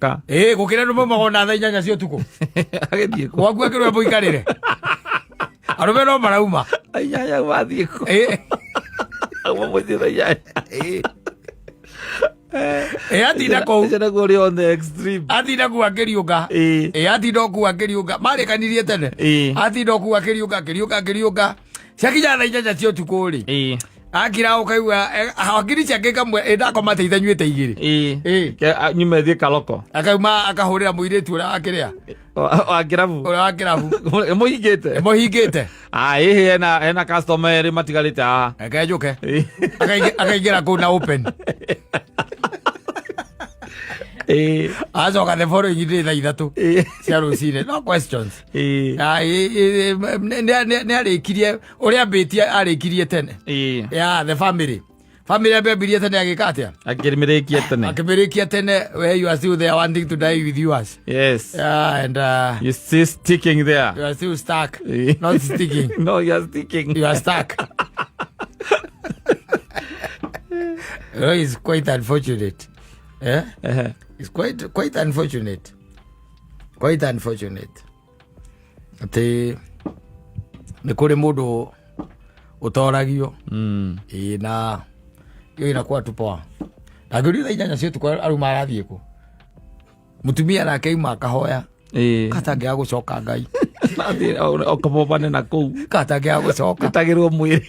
Ka. Ĩ gũkĩra andũ maumaga ona thaa 8 cia ũtukũ. Agĩthiĩ kũ? Gwaku akĩrwo mũikarĩre. Arũme no marauma. 8 wathiĩ kũ? Ĩ. Auma mũciĩ thaa 8. Ĩ. Ĩ atinda kũu. Ũcio naguo ũrĩ on the extreme. Atinda kuu akĩriũnga. Ĩ. Ĩ atinda o kuu akĩriũnga. Marĩkanirie tene. Ĩ. Atinda o kuu akĩriũnga akĩriũnga akĩriũnga. Ciakinya thaa 8 cia ũtukũ rĩ. Ĩ. Akira ũkaigua hakiri ciake ikamwe ĩ ndakoma ta ithanyuĩte igĩrĩ. Ĩ. Ĩ. Nyume thiĩ kaloko. Akauma akahũrĩra mũirĩtu ũrĩa wakĩrĩa. Wa kĩrabu. Ũrĩa wa kĩrabu. Mũhingĩte. Mũhingĩte. Ah, ĩhĩ hena customer erĩ matigarĩte haha. Reke njũke. Ĩ. Akaingĩra kũu na open. Ĩ. Acoka the following day thaa 3 Ĩ. cia rũcinĩ. No questions. Ĩ. Ah, nĩ arĩkirie ũrĩa ambĩtie arĩkirie tene. Ĩ. Yeah, the family. Family ambĩambirie tene agĩka atĩa? Akĩmĩrĩkia tene. Akĩmĩrĩkia tene where you are still there wanting to die with yours. Yes. Yeah, and You still sticking there. you are still stuck. Ĩ. Not sticking. No, you are sticking. You are stuck. You know, it's quite unfortunate. Eh? Ehe. It's quite unfortunate. Quite unfortunate. Atĩ nĩ kũrĩ mũndũ ũtoragio. Ĩĩ na hiyo inakuwa tu poa. Ndangĩũria thaa 8 cia ũtukũ aruma arathiĩ kũ. Mũtumia nake auma akahoya. Ĩ. Katangĩaga gũcoka Ngai. Nathiĩ ũkamobane na kũu. Katangĩaga gũcoka. Ĩtagĩrwo mwĩrĩ.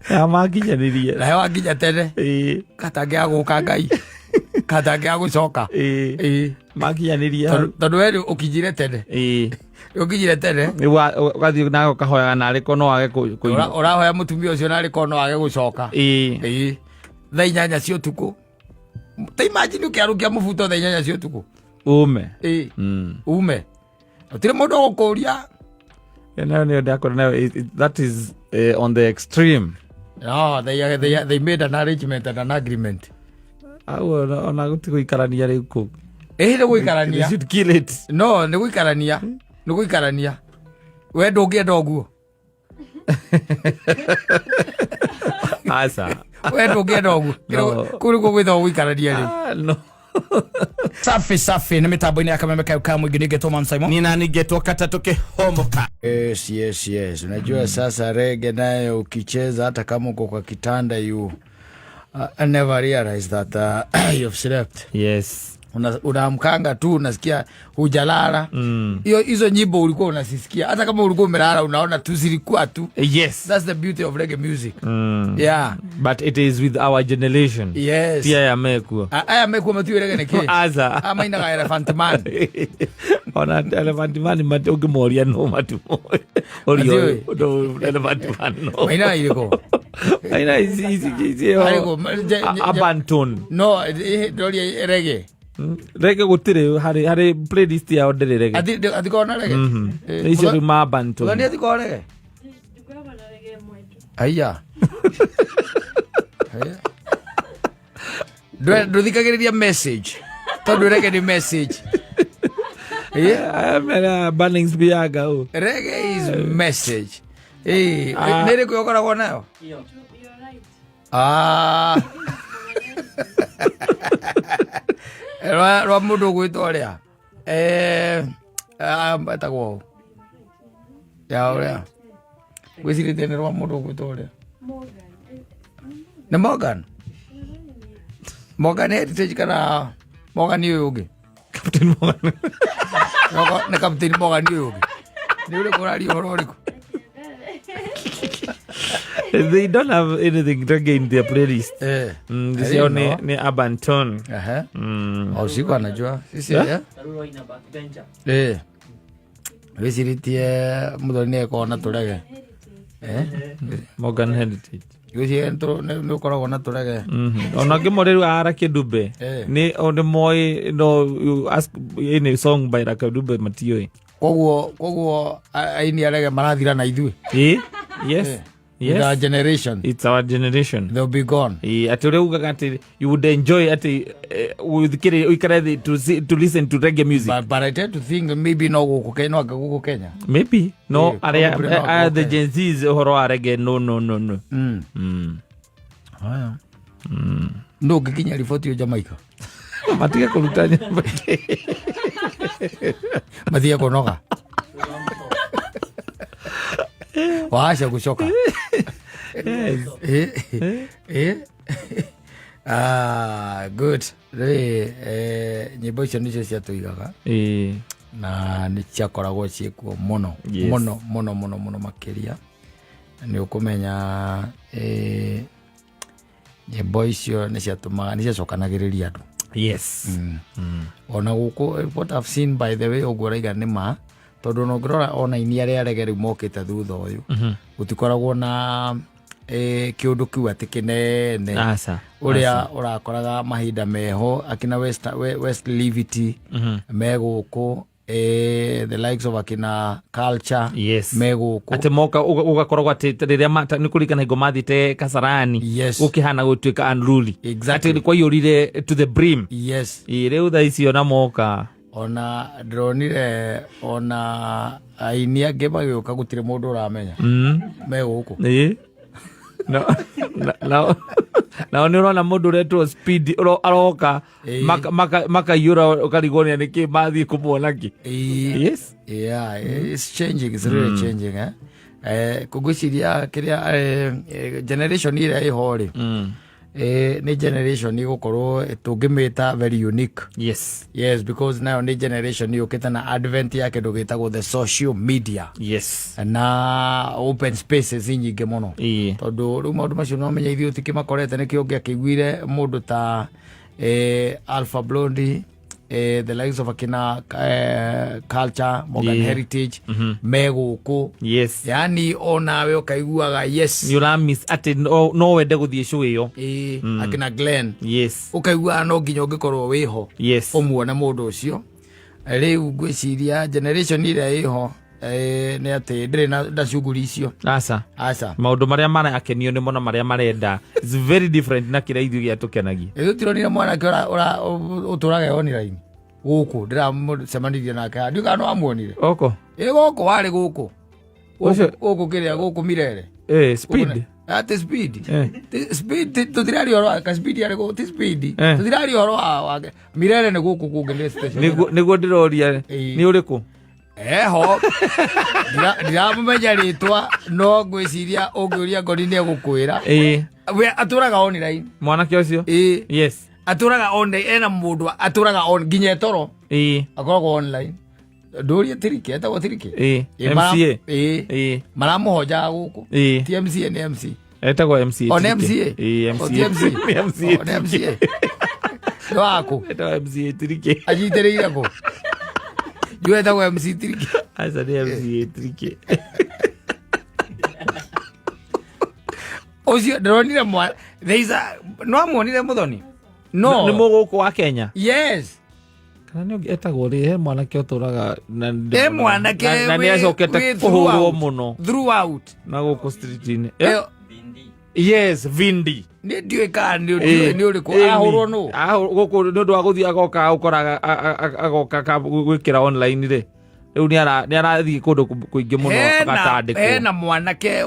Ya makinyanĩrie. Nawe wakinya tene. Ĩ. Katangĩaga gũka Ngai. Katangĩaga gũcoka. Ĩ. Ĩĩ. Makinyanĩrie. Tondũ we rĩu ũkinyire tene. Ĩ. Ũkinyire tene. Rĩu ũgathiĩ nawe ũkahoyaga narĩ ko no wage kũinwo. Ũrahoya mũtumia ũcio narĩ korwo no age gũcoka. Ĩ. Ĩĩ. Thaa 8 cia ũtukũ. Ta imagine ũkĩarũkia mũbuto thaa 8 cia ũtukũ. Ume. Ĩĩ. Ume. Gũtirĩ mũndũ ũgũkũria. Ĩyo nayo nĩyo ndakora nayo that is on the extreme. No, they made an arrangement and an agreement. Au ona gũtigũikarania rĩu kũu. Ĩĩ nĩ They gũikarania. should kill it. No, nĩ gũikarania. Nĩ gũikarania. We ndũngĩenda ũguo. Aca. We ndũngĩenda ũguo. No. Kũu nĩkuo gwĩtagwo gũikarania rĩu. Ah, no. Safi safi nĩ mĩtambo-inĩ ya kameme kayo ka mũingĩ nĩngetwo Man Simon. Nina ningetwo katatũ kĩhomoka. Yes. Unajua sasa reggae nayo ukicheza hata kama uko kwa kitanda you never realize that you've slept. Yes. Unaamkanga tu unasikia hujalala. Hiyo hizo nyimbo ulikuwa unasisikia hata kama ulikuwa umelala unaona tu zilikuwa tu. Yes. That's the beauty of reggae music. Yeah. But it is with our generation. Yes. Ti aya mekuo. Aya mekuo matiũĩ reggae nĩ kĩ? Aca. Aya mainaga Elephant Man. Ona Elephant Man ũngĩmoria no matimoĩ. Ũria Matiũĩ. ũyũ, no Elephant Man no. Mainaga irĩkũ? Maina ici ici ici. Arĩkũ? Abanton. No, ndoria reggae. Reggae gũtirĩ harĩ playlist yao ndĩrĩ reggae. Atikorwo na reggae? Icio rĩu ma Abanton. Mũthoni atikorwo reggae? Aya. Aya. Ndũthikagĩrĩria message tondũ reggae nĩ message. Aya mena Bannings Biaga ũ. Reggae is message. Nĩ ĩrĩkũ ũkoragwo nayo? Ah. Rwa mũndũ ũgwĩtwo ũrĩa? Etagwo ũ? Ya ũrĩa? Gwĩcirĩtie nĩ rwa mũndũ ũgwĩtwo ũrĩa? Nĩ Morgan? Morgan Heritage kana Morgan ũyũ ũngĩ? Captain Morgan. Nĩ Captain Morgan ũyũ ũngĩ? Nĩ ũrĩkũ ũraria ũhoro ũrĩkũ? They don't have anything reggae in their playlist. I Icio didn't know. ni Abanton. Ehe. O siku anajua. Sisi Yeah? eh? Wĩcirĩtie mũthoni nĩ akoragwo na tũrege. Morgan Heritage. Gwĩciria nĩ ũkoragwo na tũrege. Ona ngĩmũrĩru a Lucky Dube. Nĩ o nĩ moĩ no you ask any song by Lucky Dube matiũĩ. Koguo aini a reggae marathira na ithuĩ. Yes. With our Yes. generation. It's our generation. They'll be gone. Atĩ ũrĩa ugaga atĩ you would enjoy atĩ ũthikĩrĩrie ũikare thĩ to listen to reggae music. But I tend to think maybe no gũkũ Kenya, no anga gũkũ Kenya. Maybe. No, arĩa, probably not the gũkũ Gen Zs ũhoro wa reggae, no, no, no, no. Haya. Nũ ũngĩkinya riboti ĩyo Jamaica? Matige kũruta nyĩmbo. Matige kũnoga waaca gũcoka. Yes. Eh, eh. Ah, good. Rĩ nyĩmbo icio nĩcio ciatũigaga na nĩ ciakoragwo ciĩkuo mũno. Mũno mũno mũno mũno makĩria nĩ ũkũmenya nyĩmbo icio nĩ ciatũmaga, nĩ ciacokanagĩrĩria andũ. Ona gũkũ, what I've seen, by the way, ũguo ũraiga nĩ ma, tondũ ona ũngĩrora ona aini arĩa arege rĩu mokĩte thutha ũyũ, gũtikoragwo na kĩũndũ kĩu atĩ kĩnene. Aca. Ũrĩa ũrakoraga mahinda meho akina West Livity me gũkũ, the likes of akina Culture me gũkũ. Atĩ moka ũgakoragwo atĩ rĩrĩa nĩ kũririkana hingo mathiĩte Kasarani, gũkĩhana gũtuĩka unruly. Atĩ kwaiyũrire to the brim. Ĩ, rĩu thaa icio na moka. Ona ndĩronire ona aini angĩ magĩũka gũtirĩ mũndũ ũramenya me gũkũ. Ĩ. Nao nĩ ũrona mũndũ ũretwo Speed aroka, makaiyũra ũkarigwo nĩ nĩkĩ mathiĩ kũmuona kĩ. Yes. Yeah, it's changing, it's really changing, eh? Ngwĩciria kĩrĩa generation ĩrĩa ĩho rĩ, nĩ generation ĩgũkorwo tũngĩmĩta very unique. Yes, because nayo nĩ generation yũkĩte na advent ya kĩndũ gĩtagwo the social media na open spaces nyingĩ mũno, tondũ rĩu maũndũ macio no menya ithuĩ tũkĩmakorete nĩkĩo ũngĩakĩiguire mũndũ ta Alpha Blondy, the likes of akina Culture, Morgan Heritage me gũkũ. Yani onawe ũkaiguaga yes. Nĩ ũramiss atĩ no wende gũthiĩ show ĩyo. Akina Glenn, ũkaiguaga no nginya ũngĩkorwo wĩho ũmuone mũndũ ũcio. Rĩu ngwĩciria generation ĩrĩa ĩho nĩ atĩ ndĩrĩ na cuguri icio. Aca. Aca. Maũndũ marĩa marakenio nĩmo na marĩa marenda is very different na kĩrĩa ithuĩ gĩatũkenagia. Ithuĩ tironire mwanake ũtũraga online gũkũ ndĩramũcemanirie nake haha, ndiũĩ kana nĩwamuonire. Oko. Ĩ, gũkũ warĩ gũkũ. Gũkũ kĩrĩa gũkũ Mirere. Speed. Ati Speed. Ti Speed, tũtiraria ũhoro wa ka Speed arĩ gũ ti Speed. Tũtiraria ũhoro wa wake Mirere, nĩ gũkũ kũngĩ nĩ station. Nĩguo ndĩroria. Nĩ ũrĩkũ? Eho. Ndiramũmenya rĩtwa, no ngwĩciria ũngĩũria ngoni nĩ egũkwĩra. We atũraga online. Mwanake ũcio. Ĩ. Atũraga online, ena mũndũ atũraga on nginya etoro. Akoragwo online. Ndũrie Tiriki, etagwo Tiriki. Ĩ, MCA. Ĩ. Maramũhonjaga gũkũ. Ti MCA, nĩ MC. Etagwo MCA. O nĩ Tiriki. MCA? Ĩ, O MCA. ti MCA? Nĩ MCA. O nĩ MCA. Nĩ waku? Etagwo MCA Tiriki. Anyitĩrĩire kũ? Njũĩ etagwo MC Tiriki. Aca, nĩ MCA Tiriki. Ũcio ndĩronire mwa there is a no amuonire mũthoni. No. Nĩ mũgũkũ wa Kenya? Yes. Kana nĩ ũngĩ etagwo rĩ, he mwanake ũtũraga na He mwanake na nĩ acokete wĩ kũhũrwo throughout. mũno Throughout. na gũkũ street-inĩ. Yes, Vindi. Nĩ ndiũĩ kana nĩ ũrĩkũ. Ahũrwo nũ? Gũkũ nĩ ũndũ wa gũthiĩ agoka ũkoraga agoka gwĩkĩra online rĩ, rĩu nĩ arathiĩ kũndũ kũingĩ mũno agatandĩkwo. Hena mwanake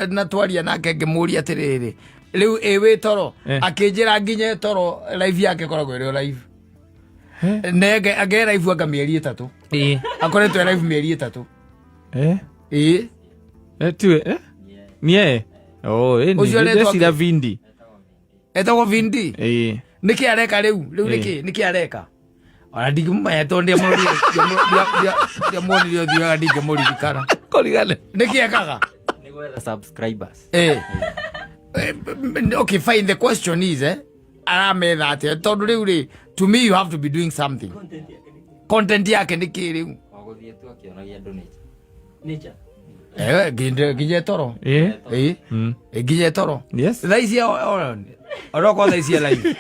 na twaria nake ngĩmũria atĩrĩrĩ, rĩu ĩ wĩ toro? Akĩnjĩra nginya toro live yake ĩkoragwo ĩrĩ o live. Nenge ange live anga mĩeri 3. Akoretwo e live mĩeri 3. Ĩ. Tiwe nie oh ĩ Ũcio aretwo ndĩreciria atĩa? Vindi. Etagwo Vindi. Ĩ. Nĩkĩ areka rĩu nĩkĩ areka? Ona ndingĩmũmenya tondũ ndiamuonire ũthiũ wega, ndingĩmũririkana. Kũrigana. Nĩkĩ ekaga? Nĩ gwetha subscribers. Okay, fine, the question is, arametha atĩa? Tondũ rĩu rĩ, to me you have to be doing something. Content yake nĩ kĩ rĩu? O gũthiĩ tu akĩonagia andũ nature. Nginya toro. Ĩ. Ĩ, nginya toro. Thaa ici onokorwo thaa ici e live.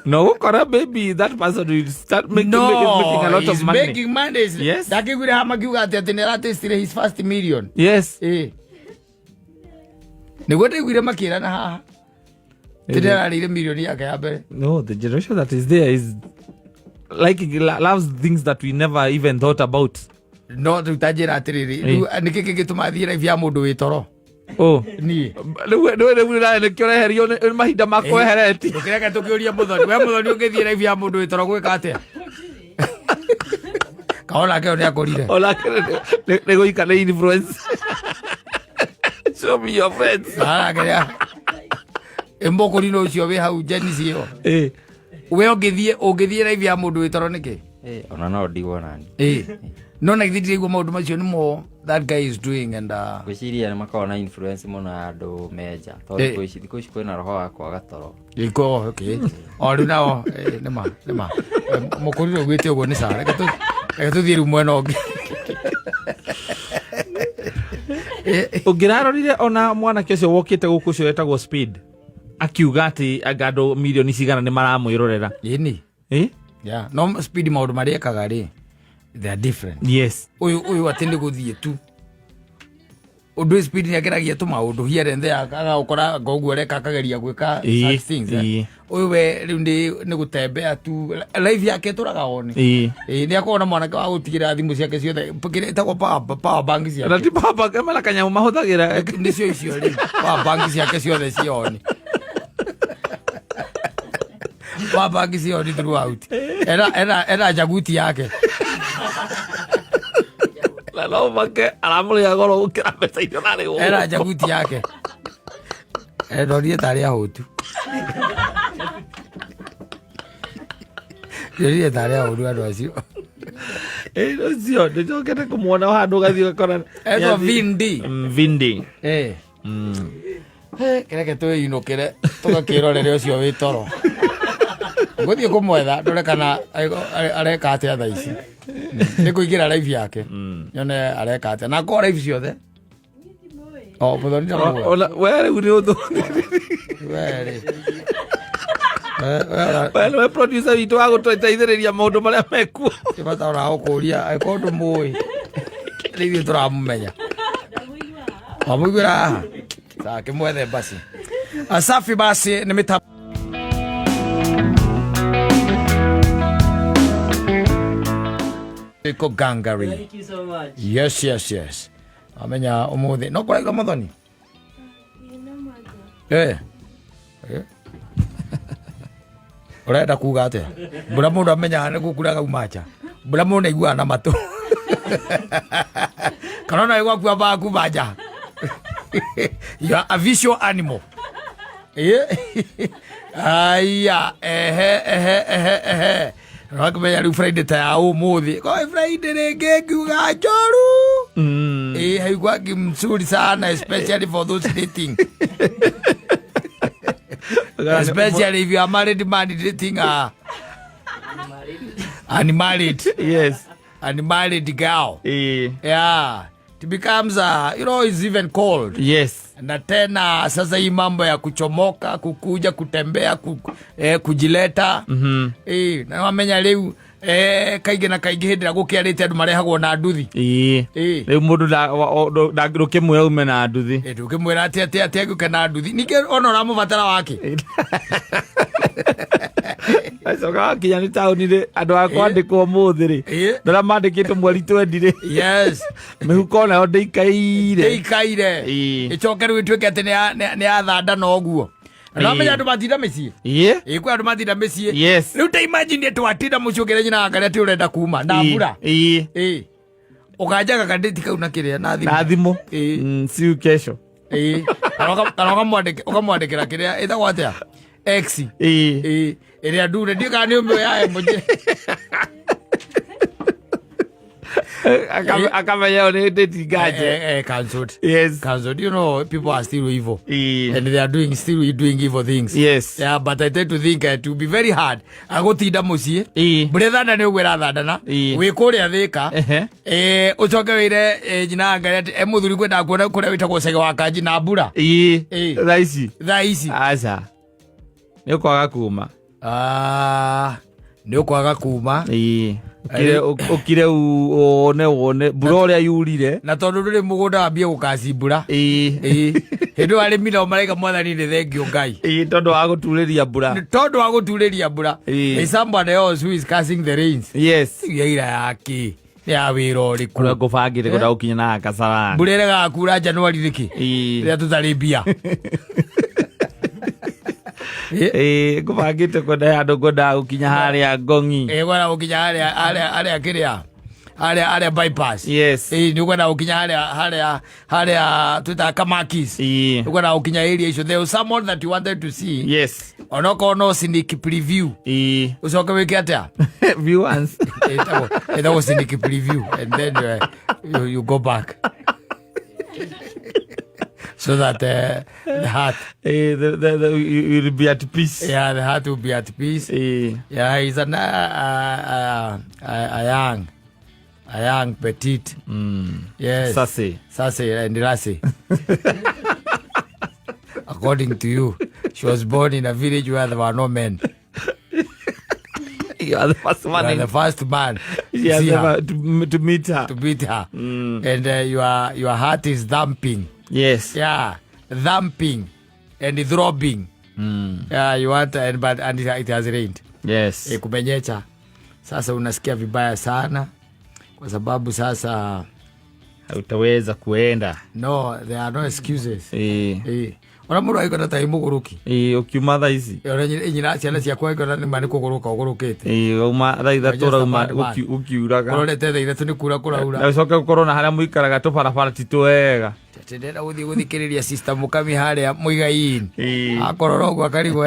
No gũkora maybe that person will start making, No, making a lot of he's money. making money. Ndakĩiguire ha makiuga atĩ nĩ aratestire his first million. Ĩ, nĩguo ndaiguire makĩrana haha atĩ nĩ ararĩire milioni yake ya mbere. No, the generation that is there is like loves things that we never even thought about. No rĩu ta njĩra atĩrĩrĩ, rĩu nĩkĩ kĩngĩtũma thiĩ live ya mũndũ wĩ toro? Ũ. Niĩ. Rĩu nawe nĩkĩo ũreherio nĩ mahinda ma kweheretie. Ndũkĩreke tũkĩũria mũthoni. We mũthoni ũngĩthiĩ live ya mũndũ wĩ toro gwĩka atĩa? Kaona kĩo nĩ akũrire. Onake nĩ gũika nĩ influence. Show me your friends. Arageria. Ĩmbũkũrinũ ũcio wĩ hau Janice ĩyo. Eh. We ũngĩthiĩ live ya mũndũ wĩ toro nĩkĩ? Ona no ndigwo nani. No na githĩ ndiraigua maũndũ macio nĩmo that guy is doing and Ngwĩciria nĩ makoragwo na influence mũno ya andũ menja tondũ thikũ ici kwĩna roho wa kwaga toro. Iko, okay. O rĩu nao nĩma nĩma. Mũkũrinũ ũguĩte ũguo nĩ sawa. Reke tũthiĩ rĩu mwena ũngĩ. Ũngĩrarorire ona mwanake ũcio wokĩte gũkũ ũcio wetagwo Speed akiuga atĩ anga andũ mirioni cigana nĩ maramwĩrorera. Ĩni. Yeah. No Speed maũndũ marĩa ekaga rĩ, they are different. Yes. Ũyũ atĩ nĩ gũthiĩ tu. Ũndũ Speed nĩ ageragia tu maũndũ here and there, agagũkora anga ũguo areka akageria gwĩka such things, eh. Ũyũ we rĩu nĩ gũtembea tu. Life yake ĩtũraga one. Nĩ akoragwo na mwanake wa gũtigĩra thimũ ciake ciothe, kĩrĩa ĩtagwo power bank ciake. Na ti power bank, mena kanyamũ mahũthagĩra. Nĩcio icio rĩu, power bank ciake ciothe ci on. Power bank ci on throughout. Ena njaguti yake. Na no make aramũrĩha goro gũkĩra mbeca iria ũrarĩhwo. Ena njaguti yake. Ndonire tarĩ ahũtu. Ndonire tarĩ ahũtu andũ acio. Ũcio ndĩcokete kũmuona handũ ũgathiĩ ũgakora. Etwo Vindi. Vindi. Kĩreke twĩinũkĩre tũgakĩrorere ũcio wĩ toro. Ngũthiĩ kũmwetha ndore kana areka atĩa thaa ici. Nĩ kũingĩra live yake. Nyone areka atĩa. Na akorwo live ciothe. O, mũthoni na mũgwe. Ona, we rĩu nĩ ũthũ. We rĩ. We, we, We nĩwe producer witũ wa gũtũteithĩrĩria maũndũ marĩa mekuo. Nĩ bata ona gũkũria angĩkorwo ndũmũĩ. Rĩu ithuĩ tũramũmenya. Wamũiguĩra haha? Sawa, kĩmwethe basi. Asafi basi nĩ mĩtambo. Iko gangari. Thank you so much. Yes, yes, yes. Amenya umuthi. No kũraigua mũthoni? Ũrenda kuga atĩa? Mbura mũndũ amenyaga nĩ gũkura gauma nja. Mbura mũndũ aiguaga na matũ. Kana ona gwaku ambaga kuma nja. You are a visual animal. Aya, ehe, ehe, ehe, ehe. Rakimenya rĩu Friday ta ya ũmũthĩ. Kwa Friday rĩngĩ ngiuga njoru. Haikuwa mzuri sana especially for those dating. Especially if you are married man dating a unmarried. Yes. Unmarried girl. Yeah. It becomes you know, it's even cold. Yes. Na tena sasa hii mambo ya kuchomoka, kukuja, kutembea, kujileta. Na wamenya rĩu, kaingĩ na kaingĩ hĩndĩ ĩrĩa gũkĩarĩte andũ marehagwo na nduthi. Rĩu mũndũ ndũkĩmwĩra ume na nduthi. Ndũkĩmwĩra atĩ, atĩ, atĩ agĩũke na nduthi. Ningĩ ona ũramũbatara wake. Acoka wakinya nĩ taũni rĩ, andũ a kwandĩkwo ũmũthĩ rĩ. Ndora mandĩkĩtwo mweri twendi rĩ. Yes. Mĩhuko nayo ndĩikaire. Ndĩikaire. Ĩcoke rĩu ĩtuĩke atĩ nĩ ya thanda na ũguo. Na wamenya andũ matinda mĩciĩ? Kwĩ andũ matinda mĩciĩ. Yes. Rĩu ta imagine atĩ watinda mũciĩ ũkĩra nyina wa Ngai atĩ ũrenda kuma na mbura. Ũkanjaga kandĩti kau na kĩrĩa na thimũ. Na thimũ. See you kesho. Kana ũkamwandĩkĩra kĩrĩa ĩtagwo atĩa? X. Ĩrĩa ndune, ndiũĩ kana nĩ ũmĩũĩ ya emoji. Akamenya nĩ ndĩti nganje. Cancelled. Yes. Cancelled. You know, people are still evil. And they are still doing evil things. Yes. Yeah, but I tend to think it will be very hard. Agũtinda mũciĩ. Mbura ĩthanda nĩ ũguo ĩrathandana. Wĩ kũrĩa Thĩka. Ũcoke wĩre nyina wa Ngai atĩ, mũthuri kwenda kuona kũrĩa wĩtagwo Cege wa Kanji na mbura. Thaa ici. Thaa ici. Aca. Nĩ ũkwaga kuma. Nĩ ũkwaga kuma. Ũkire wone mbura ũrĩa yurire. Na tondũ ndũrĩ mũgũnda wambie gũkacimbũra. Hĩndĩ ĩyo arĩmi nao maraiga mwathani nĩ thengio Ngai. Tondũ wa gũturĩria mbura. Nĩ tondũ wa gũturĩria mbura. There is somebody else who is cursing the rains. Yes. Yaira yake. Nĩ ya wĩra ũrĩkũ? Kũrĩa ngũbangĩte kwenda gũkinya na Kasarani. Mbura ĩregaga kura Januari nĩkĩ? Ĩĩ. Rĩrĩa tũtarĩ mbia. Ĩĩ, ngũbangĩte kwenda handũ ngwendaga gũkinya harĩa Ngongi. Ĩĩ, kwenda gũkinya harĩa harĩa harĩa kĩrĩa harĩa bypass. Yes. Ĩĩ, nĩ ũkwenda gũkinya harĩa harĩa twĩtaga Kamakis. Ĩĩ. Ũkwenda gũkinya area icio. There was someone that you wanted to see. Yes. Onokorwo no sneak preview. Ĩĩ. Ũcoke wĩke atĩa? View once. Ĩtagwo sneak preview and then you go back. So that the heart, Ĩĩ, you will be at peace. yeah, the heart will be at peace. Ĩĩ. Yeah, he's an, a young petite. Yes. Sassy. Sassy and Lassie. According to you, she was born in a village where there were no men. You are the first You one are in the first man to She has see her, never to meet her. to meet her. And your heart is thumping. Yes. Yeah, thumping and throbbing. Yeah, you want and but and it has rained. Yes. Kumenyecha. Sasa unasikia vibaya sana kwa sababu sasa Hautaweza kuenda. no, there are no excuses. Ĩĩ. Ona mũndũ agĩkona ta mũgũrũki. Ĩĩ, ũkiuma thaa ici. Ona nyina ciana ciakwa igona nĩ ma nĩ kũgũrũka ũgũrũkĩte. Ĩĩ, wauma thaa ithatũ Just a ũrauma bad man. ũkiuraga. Ũrorete thaa ithatũ nĩ kura kũraura. Na ũcoke ũkorwo na harĩa mũikaraga tũbarabara ti twega. Ndĩrenda gũthiĩ gũthikĩrĩria sister Mũkami harĩa Mũigai-inĩ. Ĩĩ. Akorora ũguo akarigwo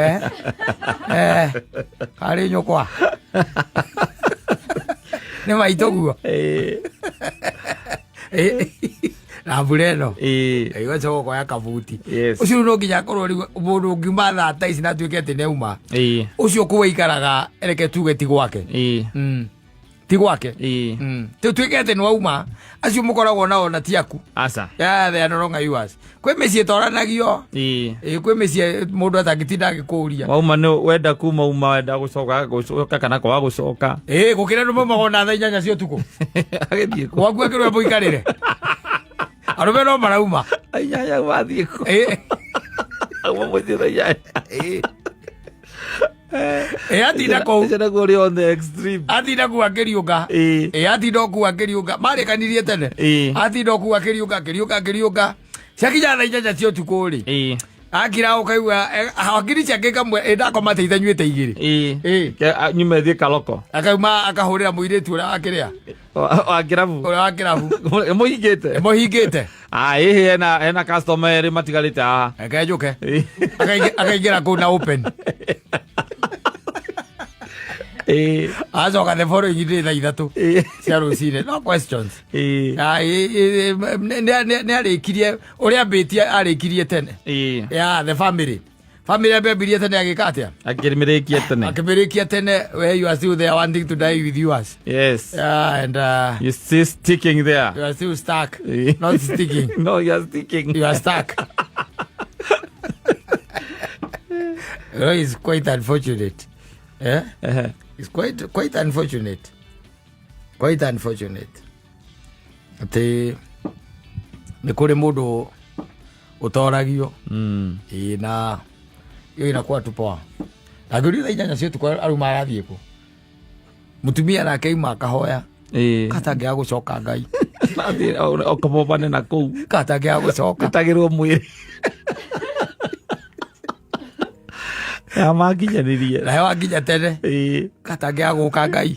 karĩ nyũkwa. Nĩ maitũ guo. Ĩĩ. Na mbura ĩno. Ĩĩ. Ĩgacoka ũkoya kabuti. Yes. Ũcio no nginya akorwo rĩu mũndũ ũngiuma thaa ta ici na atuĩke atĩ nĩauma. Ĩĩ. Ũcio kũu aikaraga reke tuge ti gwake. Ĩĩ. Ti gwake. Ĩĩ. Tutuĩke atĩ nĩwauma acio mũkoragwo nao na ti aku. Aca. Yeah, they are no longer yours. Kwĩ mĩciĩ ĩtoranagio. Ĩĩ. Ĩĩ, kwĩ mĩciĩ mũndũ atangĩtinda agĩkũria. Wauma nĩ wenda kuma uma wenda gũcoka gũcoka kana kwaga gũcoka. Ĩĩ, gũkĩra andũ maumaga ona thaa 8 cia ũtukũ. Agĩthiĩ kũ? Gwaku akĩrwo mũikarĩre. Arũme no marauma. 8 wathiĩ kũ? Ĩĩ. Auma mũciĩ thaa 8. Ĩĩ. Ĩĩ, atinda kũu. Ũcio naguo ũrĩ on the extreme. Atinda kũu akĩriũnga. Ĩĩ. Ĩĩ, atinda o kũu akĩriũnga. Marĩkanirie tene. Ĩĩ. Atinda o kũu akĩriũnga, akĩriũnga, akĩriũnga. Ciakinya thaa 8 cia ũtukũ rĩ. Ĩĩ. Akira ũkaigua hakiri ciake ikamwe ĩ ndakoma ta itanyuĩte igĩrĩ. Ĩĩ. Ĩĩ. Nyume thiĩ Kaloko. Akauma akahũrĩra mũirĩtu ũrĩa wa kĩrĩa. Wa kĩrabu. Ũrĩa wa kĩrabu. Mũhingĩte. Mũhingĩte. Ah, ĩhĩ hena customer erĩ matigarĩte haha. Reke njũke. Ĩĩ. Akaingĩra kũu na open. Ĩĩ. Acoka the following day thaa 3 Ĩĩ. cia rũcinĩ. No questions. Ĩĩ. Ah, ĩ, nĩ arĩkirie ũrĩa ambĩtie arĩkirie tene. Ĩĩ. Yeah, the family. Family ambĩambirie tene agĩka atĩa? Akĩmĩrĩkia tene. Akĩmĩrĩkia tene where you are still there wanting to die with yours. Yes. Yeah, and You still sticking there. you are still stuck. Ĩĩ. Not sticking. No, you are sticking. You are stuck. You know, it's quite unfortunate. Eh? It's quite unfortunate. Quite unfortunate. Atĩ nĩ kũrĩ mũndũ ũtoragio. Ĩĩ, na ĩyo inakuwa tu poa. Angĩũria thaa 8 cia ũtukũ aruma arathiĩ kũ? Mũtumia nake auma akahoya. Ĩĩ. Katangĩaga gũcoka Ngai. Nathiĩ ũkamobane na kũu. Katangĩaga gũcoka. Gĩtagĩrwo mwĩrĩ. Ya makinyanĩrie. Nawe wakinya tene. Ĩĩ. Katangĩaga gũka Ngai.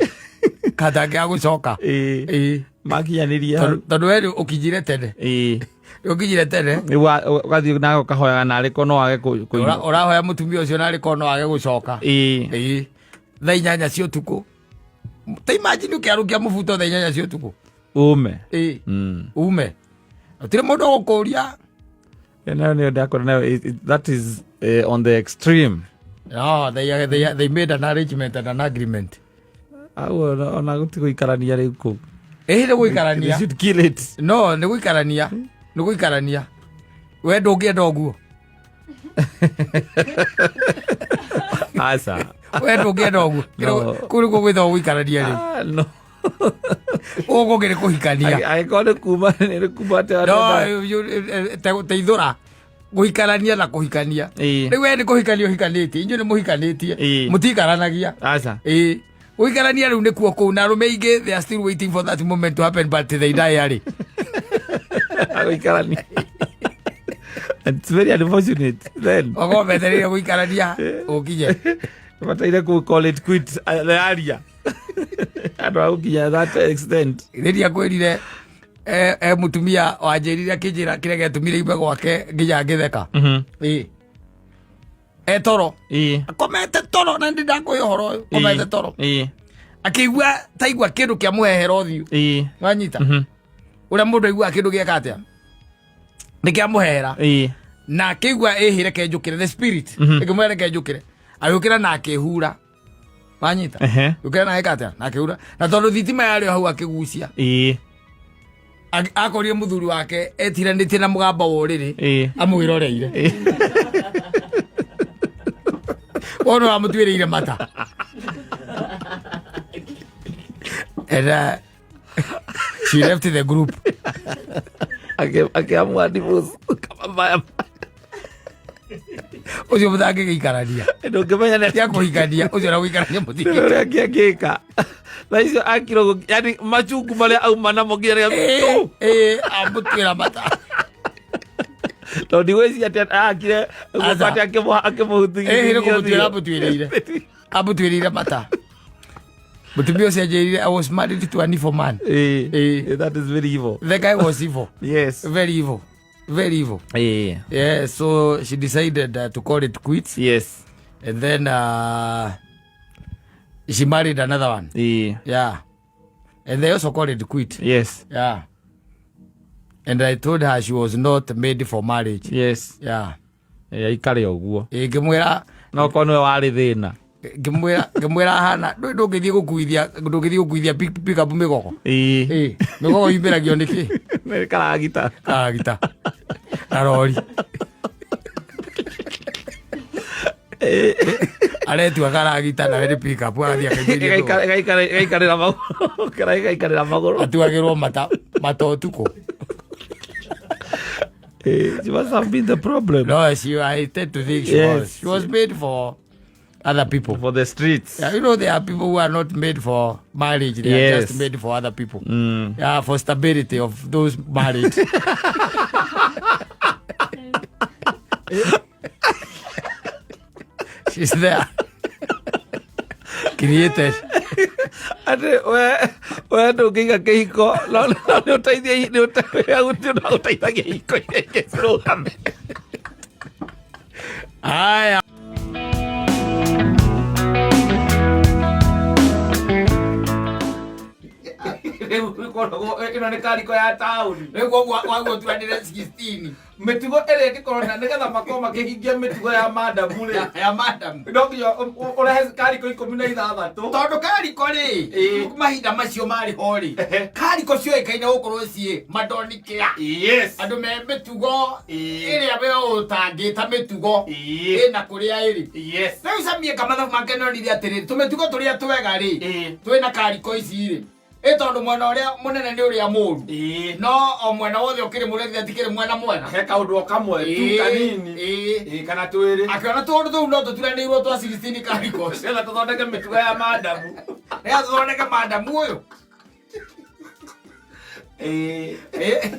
Katangĩaga gũcoka. Ĩĩ. Ĩĩ. Makinyanĩrie. Tondũ we ũkinyire tene. Ĩĩ. Ũkinyire tene. Rĩu ũgathiĩ nawe ũkahoyaga narĩ ko no wage kũinũka. Ũrahoya mũtumia ũcio narĩ ko no age gũcoka. Ĩĩ. Ĩĩ. Thaa 8 cia ũtukũ. Ta imagine ũkĩarũkia mũbuto thaa 8 cia ũtukũ. Ume. Ĩĩ. Ume. Gũtirĩ mũndũ ũgũkũria. Nayo nĩyo ndakora nayo that is on the extreme. No, they made an arrangement and an agreement. Au ona gũtigũikarania rĩu kũu. Ĩĩ, nĩ gũikarania. They should kill it. No, nĩ gũikarania. Nĩ gũikarania. We ndũngĩenda ũguo. Aca. We ndũngĩenda ũguo. No. Kũu nĩkuo gwĩtagwo gũikarania rĩu. Ah, no. Gũkũ kũngĩ nĩ kũhikania. Angĩkorwo nĩ kuma, nĩ kuma atĩ No, arenda. teithũra. Gũikarania na kũhikania. Ĩĩ. Rĩu we nĩ kũhikania ũhikanĩtie. Inyuĩ nĩ mũhikanĩtie. Ĩĩ. Mũtiikaranagia. Aca. Ĩĩ. Gũikarania rĩu nĩkuo kũu, na arũme aingĩ they are still waiting for that moment to happen, but they die early. Gũikarania. It's very unfortunate then. Okorwo metereire gũikarania ũkinye. Bataire ku call it quits the area. Andũ a gũkinya that extent. Rĩrĩa kwĩrire e mũtumia wanjĩrire akĩnjĩra kĩrĩa gĩatũmire ime gwake nginya ngĩtheka. Ĩĩ. E toro. Ĩĩ. Akomete toro na ndĩ ndakũhe ũhoro ũyũ. Komete toro. Ĩĩ. Akĩigua taigua kĩndũ kĩamũhehera ũthiũ. Ĩĩ. Wanyita? Ũrĩa mũndũ aiguaga kĩndũ gĩeka atĩa? Nĩ kĩamũhehera. Ĩĩ. Na akĩigua ĩhĩ reke njũkĩre, the spirit. Ĩkĩmwĩra reke njũkĩre. Agĩũkĩra na akĩhura. Wanyita? Ehe. Ũkĩra na eka atĩa? Na akĩhura. Na tondũ thitima yarĩ o hau akĩgucia. Ĩĩ. Akorire mũthuri wake etiranĩtie na mũgamba wa ũrĩrĩ. Ĩĩ. Amwĩroreire. Wona wamũtuĩrĩire mata. And she left the group. Akiamua divorce kama mbaya. Ũcio mũtangĩgĩikarania. Ndũngĩmenya nĩ Tia kũhikania, ũcio na gũikarania mũtingĩ. ũrĩa angĩangĩka. Thaa icio akirwo yani machungu marĩa auma namo nginya rĩrĩa Ĩĩ, amũtuĩra mata. tondũ ndigwĩciria atĩ akire Aca. atĩ akĩmũhutithia Ĩĩ, nĩ kũmũtuĩra amũtuĩrĩire. Amũtuĩrĩire mata. Mũtumia ũcio anjĩrire I was married to an evil man. Ĩĩ. Ĩĩ. That is very evil. The guy was evil. Yes. Very evil. Very evil. Ĩĩ. Yeah, so she decided to call it quits. Yes. And then she married another one. Ĩĩ. Yeah. And they also called it quit. Yes. Yeah. And I told her she was not made for marriage. Yes. Yeah. Ĩĩ, aikare ũguo. Ĩĩ, ngĩmwĩra No korwo nĩwe warĩ thĩna. ngĩmwĩra ngĩmwĩra hana ndũngĩthiĩ gũkuithia ndũngĩthiĩ gũkuithia pick up mĩgogo. Ĩĩ. Ĩĩ, mĩgogo yumĩragio nĩkĩ? Nĩ karagita. Karagita na rori. Aretua karagita nawe nĩ pick up agathiĩ akaingĩria mĩgogo. Ĩgaikarĩra magũrũ. Ĩgaikarĩra magũrũ. Atuagĩrwo mata mata ũtukũ. Ĩĩ, she must have been the problem. No, she, I tend to think she Yes. was. She was made for other people. For the streets. Yeah, you know, there are people who are not made for marriage. They are Yes. just made for other people. Yeah, for stability of those married. She's there. Created. Atĩ we ndũngĩiga kĩhiko no no nĩ ũteithie nĩ ũteithagia ihiko iria ingĩ cirũgame. Aya. Rĩu ĩkoragwo ĩno nĩ kariko ya taũni. Rĩu koguo waguo tuanĩre 16. Mĩtugo ĩrĩa ĩngĩkorwo na nĩgetha makorwo makĩhingia mĩtugo ya madamu rĩ. Ya madam. No nginya ũrehe kariko 16. Tondũ kariko rĩ, Ĩĩ. mahinda macio marĩ ho rĩ, kariko cioĩkaine gũkorwo ciĩ madonikĩa. Yes. Andũ me mĩtugo Ĩĩ. ĩrĩa we ũtangĩta mĩtugo Ĩĩ. ĩna kũrĩa ĩrĩ. Yes. Rĩu Samie kamathabu make nonire atĩrĩrĩ, tũmĩtugo tũrĩa twega rĩ, Ĩĩ. twĩna kariko ici rĩ, ĩ tondũ mwena ũrĩa mũnene nĩ ũrĩa mũũru. Ĩĩ. No o mwena wothe ũkĩrĩ mũrĩa tikĩrĩ mwena mwega. He kaũndũ o kamwe tu Ĩĩ, kanini. ĩĩ. Ĩĩ, kana twĩrĩ. Akĩona tũũndũ tũu no tũturanĩirwo twa 16 kariko. Nĩgetha tũthondeke mĩtugo ya madamu. Nĩgetha tũthondeke madamu ũyũ. Ĩĩ. Ĩĩ.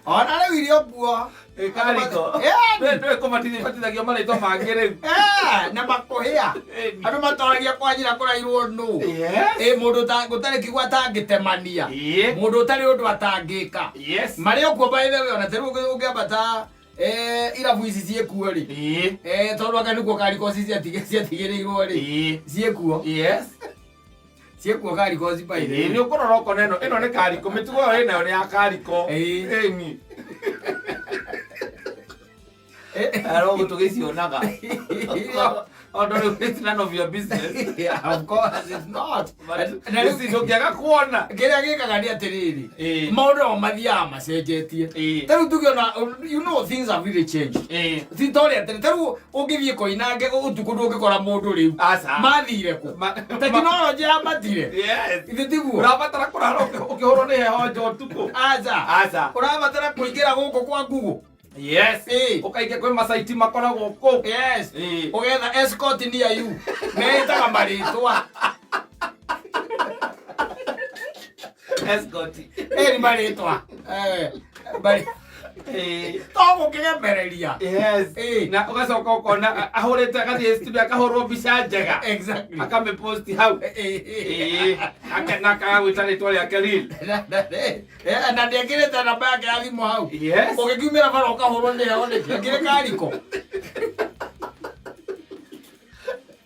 Ona rĩu irio kuo. Ĩĩ, kariko. Ĩĩ. Nĩ kũbatithagio marĩtwa mangĩ rĩu. Na makũhĩa. Ĩĩ. Andũ matoragia kwa njĩra kũrairwo nũ. Yes. Ĩ mũndũ gũtarĩ kiugo atangĩtemania. Ĩĩ. Mũndũ ũtarĩ ũndũ atangĩka. Yes. Marĩ o kuo by the way, ona ta rĩu ũngĩambata irabu ici ciĩkuo rĩ. Ĩĩ. Tondũ anga nĩkuo kariko ici ciatigĩrĩirwo rĩ. Ĩĩ. Ciĩkuo. Yes. Ciĩkuo kariko ici by the Ĩĩ, way. nĩ ũkũrora ũkona ĩno ĩno nĩ kariko mĩtugo ĩyo ĩnayo nĩ ya kariko. Ĩĩ. Ĩni. Aro gũtũgĩcionaga. Although it's none of your business. Yeah, of course it's not. But Na rĩu this is ũngĩaga kuona. kĩrĩa gĩkaga nĩ atĩrĩrĩ, Ĩĩ. maũndũ o mathiaga macenjetie. Ĩĩ. Ta rĩu tuge ona, you know things have really changed. Ĩĩ. Ti ta ũrĩa tene, ta rĩu ũngĩthiĩ Koinange ũtukũ ndũngĩkora mũndũ rĩu. Aca. Mathire kũ? Tekinoronjĩ yambatire. Yes. Ithe tiguo? Ũrabatara kũrara ũkĩhũrwo nĩ heho nja ũtukũ. Aca. Aca. Ũrabatara kũingĩra gũkũ kwa Google. Yes. Ĩĩ. Ũkaingĩ kwĩ macaiti makoragwo kũu. Yes. Ĩĩ. Ũgetha escort near you. Meĩtaga marĩtwa. Escort. Ĩri marĩtwa. Marĩ to gũkĩgemereria. Yes. Ĩĩ. Na ũgacoka ũkona ahũrĩte agathiĩ studio akahũrwo mbica njega. Exactly. Akamĩposti hau. Ĩĩ. Ĩĩ. Na akagwĩta rĩtwa rĩake real. Na ndĩekĩrĩte namba yake ya thimũ hau. Yes. Ũgĩkiumĩra bara ũkahũrwo nĩ heho nĩkĩ? Akĩrĩ kariko.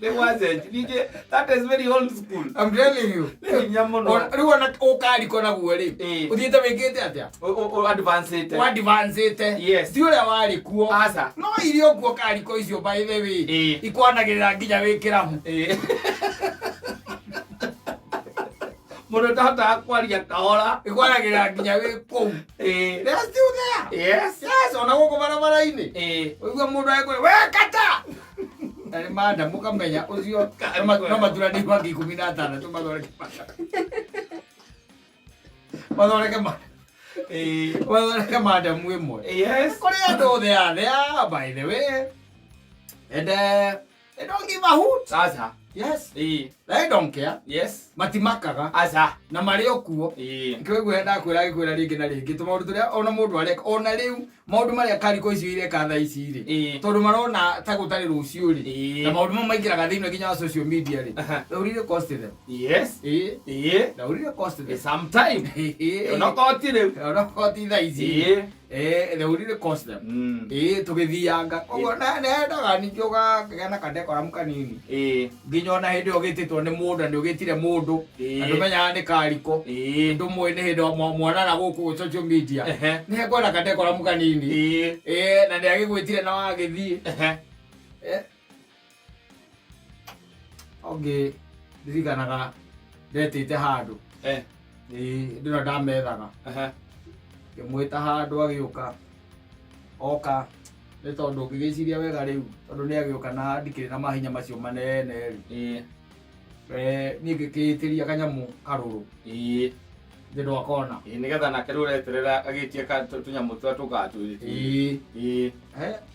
Nĩ gwacenji. Ningĩ that is very old school. I'm telling you. Nĩ hinya mũno. Rĩu ona ũkariko naguo rĩ, Ĩĩ. ũthiĩte wĩkĩte atĩa? Advanced. Wadvancĩte. Yes. Ti ũrĩa warĩ kuo. Aca. No irio kuo kariko icio by the way. Ĩĩ. Ikwanagĩrĩra nginya wĩ kĩrabu. Ĩĩ. Mũndũ ũtahotaga kwaria kahora. Ikwanagĩrĩra nginya wĩ kũu. Ĩĩ. They are still there. Yes. Yes, ona gũkũ barabara-inĩ. Ĩĩ. Ũigua mũndũ agĩkwĩra, we kata! Na nĩ manda mũkamenya ũcio no maturani mangĩ 16 mathondeke manda. Mathondeke manda. Ĩĩ. Mathondeke mandamu ĩmwe. Yes. Kũrĩ andũ they are there by the way. And they don't give a hoot. Aca. Yes. Ĩĩ. They don't care. Yes. Matimakaga Aca. na marĩ o kuo. Ĩĩ. Kĩguo ndakwĩra gĩkwĩra rĩngĩ na rĩngĩ tũmaũndũ tũrĩa ona mũndũ areka ona rĩu maũndũ marĩa kariko icio ireka thaa ici rĩ Ĩĩ. tondũ marona ta gũtarĩ rũciũ rĩ Ĩĩ. na maũndũ mau maingĩraga thĩinĩ nginya wa social media rĩ Aha. they will really cost them. Yes. Ĩĩ. Ĩĩ. They will really cost them. Sometime. Ĩĩ. Ona koti rĩu. Ona koti thaa ici Ĩĩ. Ĩĩ, they will really cost them. Ĩĩ tũgĩthianga koguo nendaga ningĩ ũgakĩgĩa na kadekoramu kanini Ĩĩ. nginya ona hĩndĩ ĩyo ũgĩtĩtwo nĩ mũndũ na nĩ ũgĩtire mũndũ Ĩĩ. na ndũmenyaga nĩ kariko Ĩĩ. ndũmũĩ nĩ hĩndĩ mwanana gũkũ social media Ehe. nĩ hekwenda kadekoramu kanini Ĩĩ. Ĩĩ, na nĩ agĩgwĩtire na wagĩthiĩ. Ehe. Ũngĩ ndirikanaga ndetĩte handũ. Eh. Ĩĩ, ndĩno ndamethaga. Ehe. Ngĩmwĩta handũ agĩũka. Oka nĩ tondũ ngĩgĩciria wega rĩu tondũ nĩ agĩũka na ndikĩrĩ na mahinya macio manene rĩ. Ĩĩ. Niĩ ngĩkĩĩtĩria kanyamũ karũrũ. Ĩĩ. Thĩ ndwakona. Ĩĩ, nĩgetha nake rĩu ũreterera agĩtie tũnyamũ tũrĩa tũkaga twĩrĩ. Ĩĩ. Ĩĩ.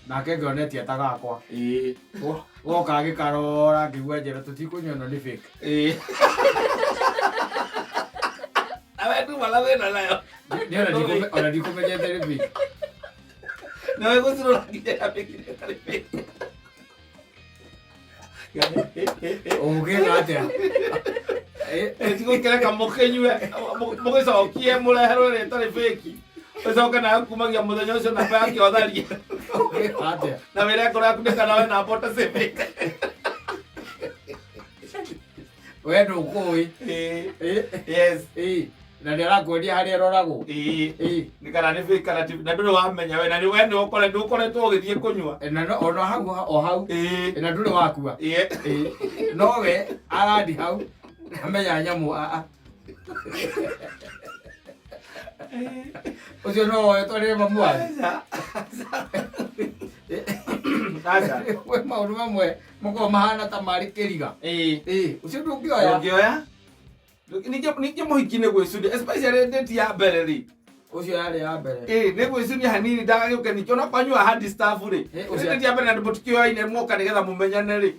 Nake ngĩonetie ta gakwa. Ĩĩ. Goka agĩkarora ngĩigua njĩra tũtikũnyua ĩno nĩ fake. Ĩĩ. Nawe nduma na thĩna nayo. Niĩ ona ndikũmenyete nĩ fake. Nawe gũcirora nginya ya fake nĩ ĩtarĩ fake. Ũngĩka atĩa? Tigũkĩreka mũkĩnyue mũgĩcokie mũreherwo ĩrĩa ĩtarĩ fake. Ũcoke nawe kumagia mũthenya ũcio namba yake ũtharie. Ũngĩka atĩa? Na wĩra ngoro yaku nĩ kana we namba ũtacĩbĩte. We ndũkũĩ. Ĩĩ. Ĩĩ. Yes. Ĩĩ. Na nĩ arakwendia harĩa ĩroragwo. Ĩĩ. Ĩĩ. Nĩ kana nĩ fake kana ti na ndũrĩ wamenya we na nĩ we nĩ ũkoretwo ũgĩthiĩ kũnyua. Na no ona hau o hau. Ĩĩ. Na ndũrĩ wakua. Ĩĩ. Ĩĩ. No we arandi hau amenya nyamũ a. Ũcio no woe twarĩre mamu wanyu. Aca. Aca. We maũndũ mamwe makoragwo mahana ta marĩ kĩriga. Ĩĩ. Ĩĩ, ũcio ndũngĩoya. Ndũngĩoya? Ningĩ mũhiki nĩ gwĩcuria especially date ya mbere rĩ. Ũcio yarĩ ya mbere. Ĩĩ, nĩ gwĩcuria hanini ndagagĩũke ningĩ ona kwanyua hard stuff rĩ. Ĩ, ũcio- Date ya mbere na mũtikĩoyaine mwoka nĩgetha mũmenyane rĩ.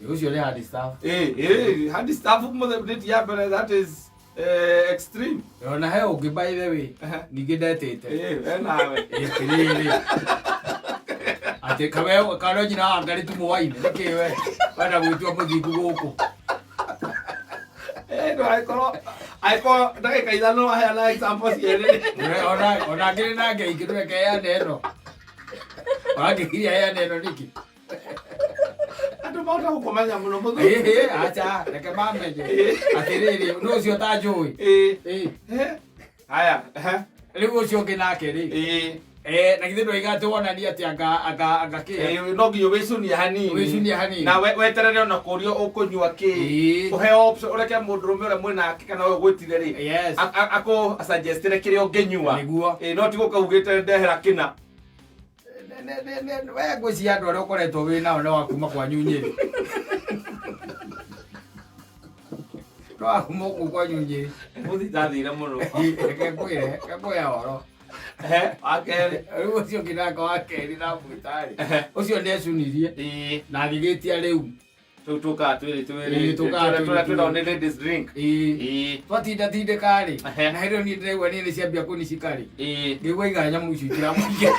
Ĩĩ, ũcio nĩ hard stuff. Ĩĩ, ĩĩ, hard stuff date ya mbere that is extreme. Ona he ũngĩ by the way Ehe. ningĩ ndetĩte. Ĩĩ, we nawe. Atĩrĩrĩ. Atĩ kawe karo nyina wa ngarĩ tu mwaine nĩkĩ we wenda gwĩtua mũthingu gũkũ. Ĩĩ, ndũgagĩkorwo angĩkorwo ndagĩka ithano waheana example cierĩ. We, ona ngĩrĩ na ngei ndũreke heane ĩno. Ũrangĩgiria heane ĩno nĩkĩ? Andũ mahota gũkũmenya mũno mũthuri. Ĩĩ, acha reke mamenye. Atĩrĩrĩ, nũ ũcio ũtanjũĩ? Ĩĩ. Ĩĩ. Haya. Ehe. Rĩu ũcio ũngĩ nake rĩ. Ĩĩ. Na githĩ ndwoiga atĩ wonanie atĩ anga kĩ? Ĩĩ, no nginya wĩcunie hanini. Wĩcunie hanini. Na weterere ona kũrio ũkũnyua kĩ. Ĩĩ. Ũheo option ũreke mũndũrũme ũrĩa mwĩnake kana ũyũ ũgwĩtire rĩ. Yes. Akũ suggestire kĩrĩa ũngĩnyua. Nĩguo. Ĩĩ, no ti gũka ugĩte ndehera kĩna. We ngwĩciria andũ arĩa ũkoretwo wĩ nao nĩ wa kuma kwanyu Nyĩrĩ. Nĩ wa kuma kũu kwanyu Nyĩrĩ. Mũthi ndathire mũno. Reke ngwĩre, reke ngwĩre ũhoro. Ehe, wa kerĩ. Rĩu ũcio ũngĩ nake wa kerĩ ndamwĩta rĩ. Ehe. Ũcio nĩecunirie Ĩĩ. na agĩgĩtia rĩu. Rĩu tũkaga twĩrĩ twĩrĩ. Ĩĩ, tũkaga twĩrĩ Tũrĩa twĩrĩ. twĩtagwo nĩ ladies drink. Ĩĩ. Ĩĩ. Twatinda tindĩka rĩ, Ehe. na hĩndĩ ĩyo niĩ ndĩraigua niĩ nĩ ciambia kũnicika rĩ, Ĩĩ. ngĩigua iga nyamũ icio itiramũingĩra.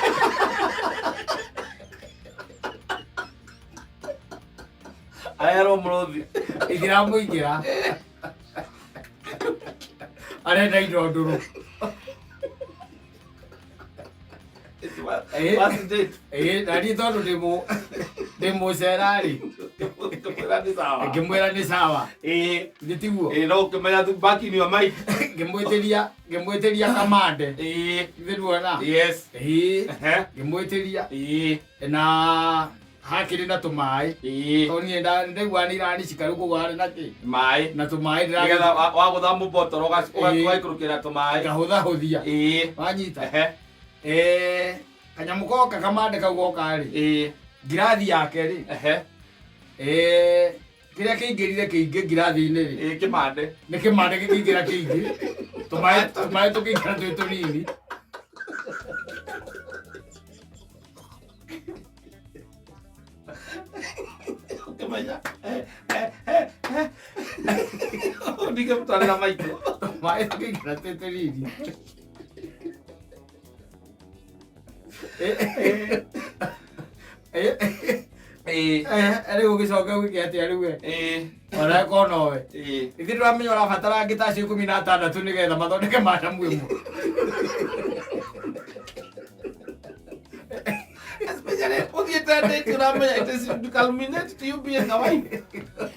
Ayarwo mũrũthi. Itiramũingĩra. Arenda indo ndũrũ. Ĩĩ. First date. Ĩĩ, na niĩ tondũ ndĩ mũcera rĩ, Ngĩmwĩra nĩ sawa. ngĩmwĩra nĩ sawa. Ĩĩ. Githĩ tiguo? Ĩĩ, no ũkĩmenya tu back in your mind. Ngĩmwĩtĩria kamande. Ĩĩ. Githĩ nduona? Yes. Ĩĩ. Ehe. Ngĩmwĩtĩria Ĩĩ. na hakĩrĩ na tũmaĩ. Ĩĩ. Tondũ niĩ ndaigua nĩ iranicika rĩu koguo harĩ na kĩ? Maĩ. Na tũmaĩ Nĩgetha wagũtha mũbotoro Ĩĩ. ũgaikũrũkĩra tũmaĩ. Ngahũthahũthia. Ĩĩ. Wanyita? Ehe. Eh, kanyamũ goka kamande kau goka rĩ, Ĩĩ. ngirathi yake rĩ, Ehe. eh, kĩrĩa kĩingĩrire kĩingĩ ngirathi-inĩ rĩ, Ĩĩ, kĩmande. nĩ kĩmande gĩkĩingĩra kĩingĩ, tũmaĩ tũkĩingĩra twĩ tũnini. Ũkĩmenya. Ndingĩmũtwarĩra maitũ. Tũmaĩ tũkĩingĩra twĩ tũnini. Ĩĩ. Rĩu ũgĩcoka wĩke atĩa rĩu we? Ĩĩ. Ona ĩkorwo nowe. Ĩĩ. Ithuĩ ndũramenya ũrabatara angĩ ta acio 16 nĩgetha mathondeke madamu ĩmwe. Especially ũthiĩte date ũramenya it is to culminate to you being a wife.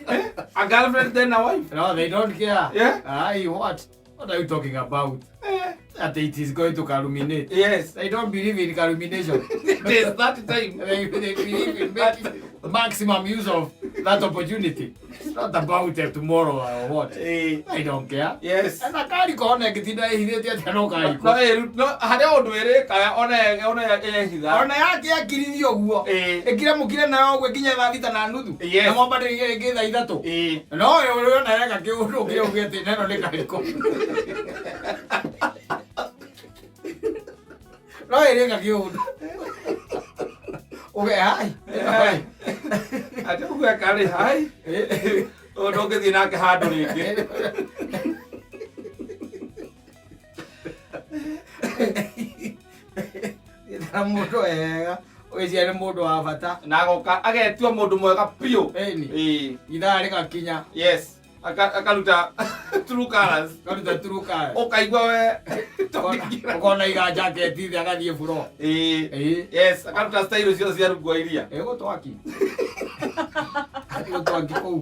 Eh? A girlfriend then a wife. No, they don't care. Yeah. Aye, what? What are you talking about? Eh. That it is going to culminate. Yes. They don't believe in culmination. It is that time. They believe in making maximum use of that opportunity. It's not about tomorrow or what. Ĩĩ. They don't care. Yes. Na kariko ona ĩngĩtinda ĩhithĩte atĩa no kariko. No, ĩĩ, no, harĩ ũndũ ĩrĩkaga ona ehitha. Ona yake yakirithio ũguo. Ĩĩ. Ĩkire nayo ũguo ĩkinye thaa 6:30. Yes. Na mwambanĩrĩrie rĩngĩ thaa 3. Ĩĩ. No ũyũ ona yeka kĩũndũ kĩu atĩ neno nĩ kariko. No ĩrĩka kĩũndũ. Uge hai. Atĩ ũgweka rĩ, hai. Ũyũ ndũngĩthiĩ nake handũ rĩngĩ. Ĩtara mũndũ wega. Ũgĩciria nĩ mũndũ wa bata. Na agoka agetua mũndũ mwega biũ. Ĩni. Ĩĩ. Ithaa rĩgakinya. Yes. Akaruta true colours. Karuta turuka. Ũkaigua we Ũkona iga jaketi thĩ agathiĩ buro. Ĩĩ. Ĩĩ. Yes, akaruta style ciothe cia nguo iria. Ĩgũtwaki. Ĩgũtwaki kũu.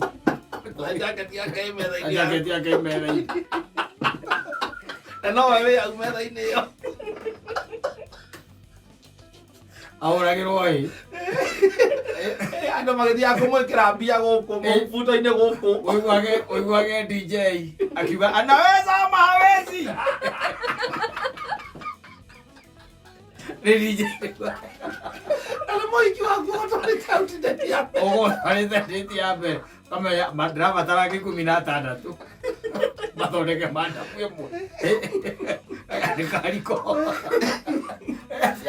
Na jacket yake ĩ metha-inĩ. Jaketi yake ĩ metha-inĩ. Na nowe wĩ hau metha-inĩ ĩyo. Ahũragĩrwo ĩ. Andũ magĩthiaga kũmwĩkĩra mbia gũkũ mũbuto-inĩ gũkũ. Ũiguage DJ akiuga anaweza ama hawezi. Nĩ DJ. Na nĩ mũhiki waku ũtwarĩte outdate ya mbere. Ũgũtwarĩte date ya mbere. Kamenya ndĩrabatara angĩ 16 mathondeke mandamu ĩmwe. Nĩ kariko.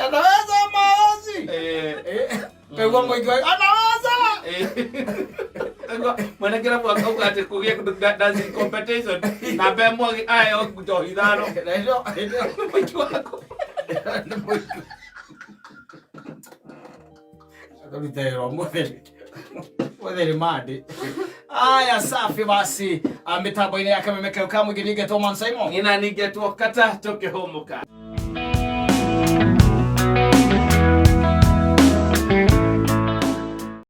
Anaweza ama hawezi. Kaigua mũingĩ wa anaweza. Mwene kĩrabu akauga atĩ kũgĩe dancing competition na mbe ĩmwe aheo njohi 5. Na ĩno Mũhiki waku. nĩ mũingĩ. Akaruta wĩra ũmũthĩ. Ũmũthĩ nĩ Monday. Aya, safi basi. Mitambo-inĩ ya Kameme kau ka mũingĩ nĩngetwo Man Simon. Ng'ina ningetwo kata tũkĩhũmũka.